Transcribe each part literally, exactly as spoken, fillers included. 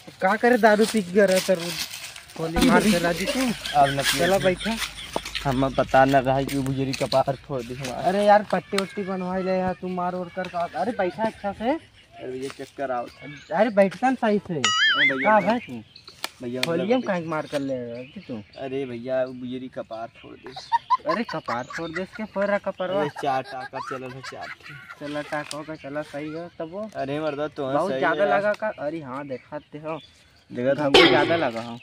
का करे दारू पी के गिरा तर गोली मार के राजू तू? अब न पिए। चला बैठा। हम बता न रहा कि बुजुर्ग कपार फोड़ दी हमार। अरे यार, पट्टी उट्टी बनवाई ले यार, तू मार ओर कर का। अरे बैठा अच्छा से। अरे भैया, चक्कर आवत है। अरे बैठता न सही से। अरे भैया, का भाई तू? भैया, होलिया में मतलब काहे के मार कर ले रहा है तू? अरे भैया, वो बुजुर्ग कपार फोड़ दे। अरे कपार फोड़ दे इसके, फोड़ रहा कपरवा। अरे चार टाका चलल है, चार ठे। चला टाका का, चला सही है तब वो। अरे मर्दा, तो बहुत सही ज्यादा है। लगा का? अरे हाँ, देखा ते हो। देखा था। घंघू ज्यादा लगा हो।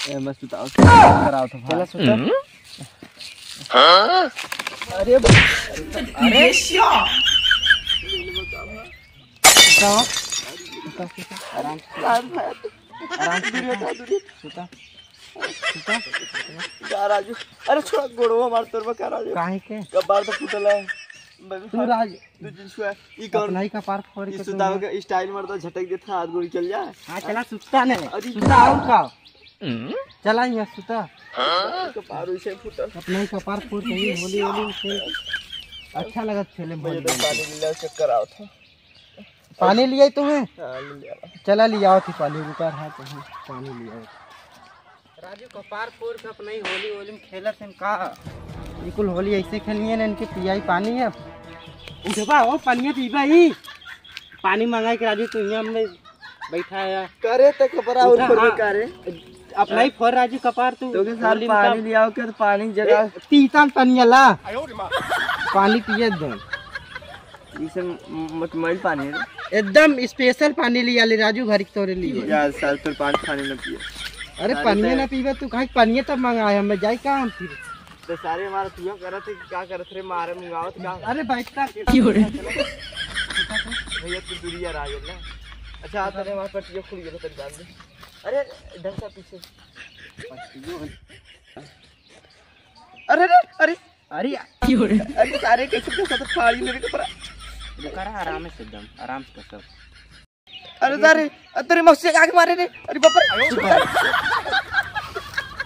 ए, मैं सुताओ, सुताओ कराओ था भाई। चला सुता। अरे, अरे। सुता हो। सुता, सुता। आराम से। आराम से सुता। सुता। सुता। का राजू? अरे छोड़ा, गोड़वा मार तोर बा का राजू? काहे के? कपार तो फूटल है। तू राज-, तू जिन छुआ, ई कौन? अपना ही कपार फोड़ ई के सुताओ तू के स्टाइल मारता, झटक देता, हाथ गोड़ चल जाए। हाँ, चला सुता ने। अरे सुता और का? चला यहाँ सुता। कपार उसे फूटल। अपना ही कपार फोड़ के ही होली, होली खेल। अच्छा लगत खेले में भैया, होली। तो पानी ले लो, चक्कर आवत है। पानी लिया तुम्हें? हाँ, ले लिया। चला लिया थी पानी, रुका रहा तुम्हें, पानी लिया। राजू कपार फोड़ के अपना ही होली, होली में खेलत हैं का? ये कुल होली ऐसे खेलनी है ना, इनके पियाई पानी है। उठबा, ओ पानिया पीबा ही। पानी मंगाई के राजू, तू यहाँ में बैठा है। करे तो कपड़ा उठा, ऊपर में हाँ। करे। अपना ही फोड़ राजू कपार तू। तो के साथ होली में पानी का लियाओ के तो पानी जगह ए, तीता पानी ला। पानी पिए दे। इसे म-, मटमैल पानी है। एकदम स्पेशल पानी लिया ले राजू, घर के तोरे लिए। यार, साल तोर पानी, पानी न पिए। अरे, सारे पानिए तो ना पीबे तू, काहे पानिए तब मंगाए, हमें जाई का हम फिर? तो सारे हमारा तुआ करत है कि का करत रे, मारे मुंगावत का? अरे, बैठता के? क्यों रे? भैया, तू दूरिया रह गेल ना। अच्छा, आ तने हमारे पट्टिया खुल गेल, तन डाल दे। अरे, डंडा पीछे। अरे, अरे, अरे। अरे, क्यों रे? अरे, सारे कैसे, कैसे तो फाड़ी ले रे कपड़ा। रुका रहा, आराम से, एकदम आराम से कसर। अरे, सारे, अरे, तेरे मौसी आके मारे रे। अरे, बाप रे।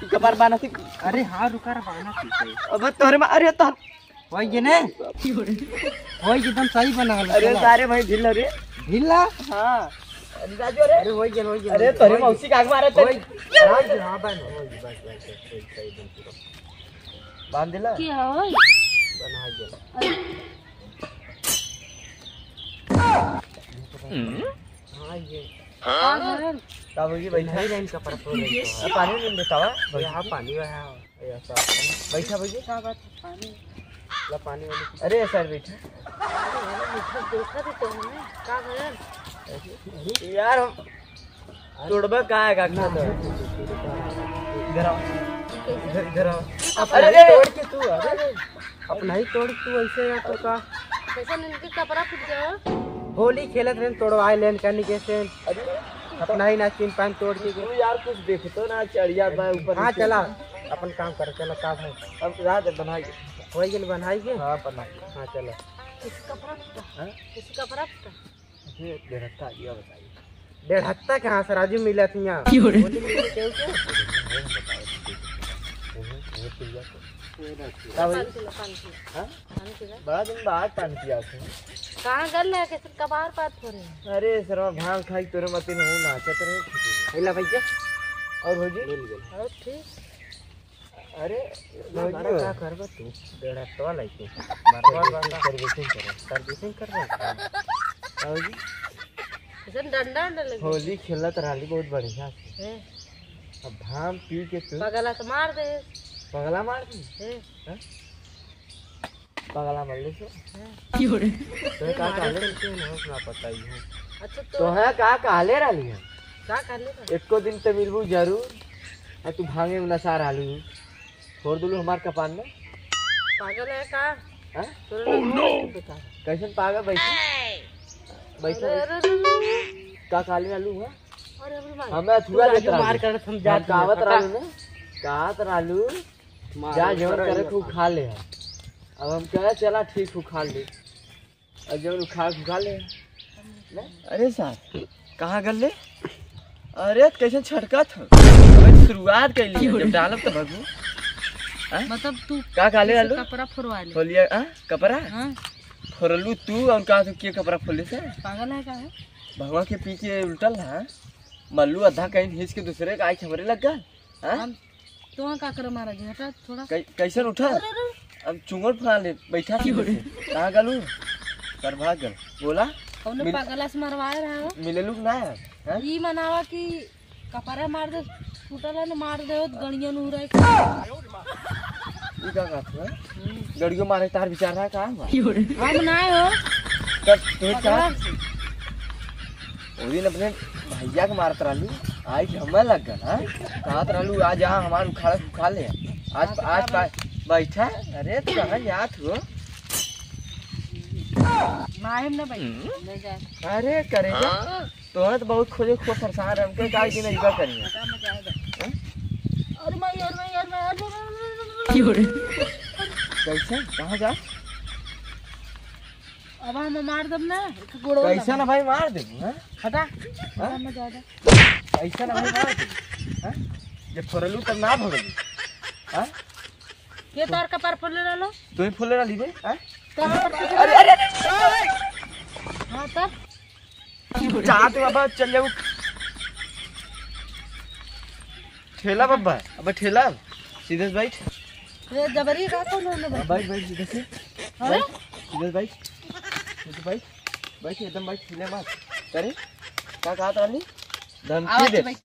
कपार बाना थी। अरे, हाँ, रुका रहा, बाना थी। अबे, तोरे मा-, अरे, तो वही ये ने? क्यों रे? वही एकदम सही बना लो, अरे, चला। सारे भाई, ढीला रे। ढीला? हाँ। अरे, राजू, अरे। अरे, वही ये, वही ये, अरे, वही ये, तोरे वही ये। मौसी आके मारे, वही। राजू, हाँ, बन, वही, बस, बस, बस, सही, सही, एकदम पूरा। बांध दिला? के हवई? बना गेल। अरे। हाँ, ये। का भौजी? का भौजी, बैठा? नहीं, नहीं, कपड़ा खोल रही है। आ, पानी नहीं देता हुआ? ये हाँ, पानी है, हाँ। ये ऐसा। बैठा भौजी। का बात है? पानी। ला पानी वाली। अरे, सर, बैठा। अरे, वाला मीठा देखा दे तो हमें। का भयल? यार, हम तोड़बा का है, का ना, खा दो। इधर आओ। इधर, इधर आओ। अपना अरे ही रे! तोड़ के तू, अरे, अपना ही तोड़ के तू ऐसे या तो का? कैसे इनके कपड़ा फूट गया? होली खेलत रहन, तोड़वाए लेन का निके से। अरे! अपना ही ना चीन पान तोड़ के। तू यार कुछ देख तो ना, चढ़िया बा ऊपर हाँ, नीचे। चला, अपन काम कर, चला, का भाई? अब रात बनाई। होई गेल बनाई के? हाँ, बनाई। हाँ, चला। किस कपड़ा फूटा? हाँ? किस कपड़ा फूटा? ये डेढ़ हफ्ता आइए बताइए। डेढ़ हफ्ता कहाँ से राजू मिला थी यहाँ? क्यों रे? बोले, बोले, क्यों, क्यों? ये बताओ, ये, ये पिया को। का भाई? पानी पिला, पानी पिला। हाँ? पानी पिला। बड़ा दिन बाद पानी पिया थे। कहाँ गल है, कैसे कबार पात हो रहे हैं? अरे सरवा, भांग खाई तोरे मते में हूँ, नाचत रहे। खैला भैया। और भौजी? मिल गए। और ठीक। अरे, ना, भौजी बड़ा हो। का करबा तू? डेढ़ हफ्ता लाइके। बार बार servicing, servicing करबा। Servicing करबा? भौजी? ऐसन डंडा, डंडा लगे। होली खेलत रहली बहुत बढ़िया से। हैं? अब भांग पी के तू पगला तो मार दे। पगला मार दी? हैं? हैं? पगला मार ले सो। हैं? क्यों रे? तो का मारे कहले? चलते हैं, ना, ना पता ही है। अच्छा, तो तो है का कहले रहली है? का कहले रहली? एको दिन तो मिलबू जरूर। आ तू भांगे में नशा रहलू। फोड़ देलू हमार कपार में। पागल है का? हैं? तोरे लोग हो गए बेकार। कैसन पागल? बैठी। बैठा, अरे, बैठा। अरे, अरे, अरे। का कहले रहलू है? अरे, अरे, मार। हमें अथुआ तू देत राजू रहलू। मार करत हम जात हम कहावत हई, रहलू ना। कहत रहलू, मार जा जवन करे करे तू खा ले। अब हम कहे चला ठीक हो खा ले। और जवन खा खा ले। अरे सार, कहाँ गल ले? अरे कैसे छटकत हो? अबे शुरुआत कैली है, जब डालब तो भगू। हाँ? मतलब तू का कहले जैसे रहलू? कपड़ा फोड़वा ले। खोलिया, हाँ? कपड़ा? हाँ। फोड़लू तू और का तू के कपड़ा फोड़ले से? पागल है का है? भगवा के पी के उल्टल है। मल्लू अद्धा कहीं खींच के दूसरे का आई हमरे लग गल। हाँ? हम तो वहाँ का करे मारा जी, हटा थोड़ा। कै-, कैसन उठा? अरे, अरे। अब चुंगल फुला ले, बैठा सीधे से। कहाँ गलू? कर भाग गल। बोला? कौनो मिल-, पागला से मरवाए रहा हो? मिले लोग ना यार, हाँ? ई मनावा कि कपड़ा मार दे, टूटल है ना, मार दे, गड़िया नूरा। ई का कहत है? गड़ियो मारे तार विचार रहा का हुआ? हम ना हो। तब तू का? पकड़ा। ओ दिन अपने भैया के मारत रहलू, आई कि हमें लग गल, हाँ? कहत रहलू, "आज यहाँ हमार उखाड़, उखाड़ ले।" आज, आज पा-, बैठा, अरे, तू कहाँ जात हो? माहिम ना बैठ, ले जा। अरे, करे जा। तोहरा तो बहुत खोजे, खूब परेशान है, हमके काहे कि नहीं बा करिए? बेटा, मजा आएगा। हैं? अरे माई, अरे माई, अरे माई, अरे माई, अरे माई, अरे माई। कैसे? कहाँ जा? अब हम मार देब ना, एक गोड़वा कैसे लगा। ना भाई, मार देब, हैं? हटा। हाँ? मजा आएगा। कैसे ना भाई, मार देब, हैं? जब फोड़लू तब ना भगलू, हाँ? के तोर कपार फोड़ले रहलो? तू ही फोड़ले रहली बे, हाँ? कहाँ पर फोड़ले अरे, अरे, अरे। हाँ, तब? चाहत बाबा चल जाऊ। ठेला बाबा, अब ठेला। सीधे से बैठ। ये जबरी का कौन होने हाँ, बैठ, बैठ सीधे से। अरे? बैठ, सीधे से बैठ। सीधे बैठ। बैठ, एकदम बैठ, हिले मत। करे? का कहत रहली? धमकी आवाज दे। बैठ।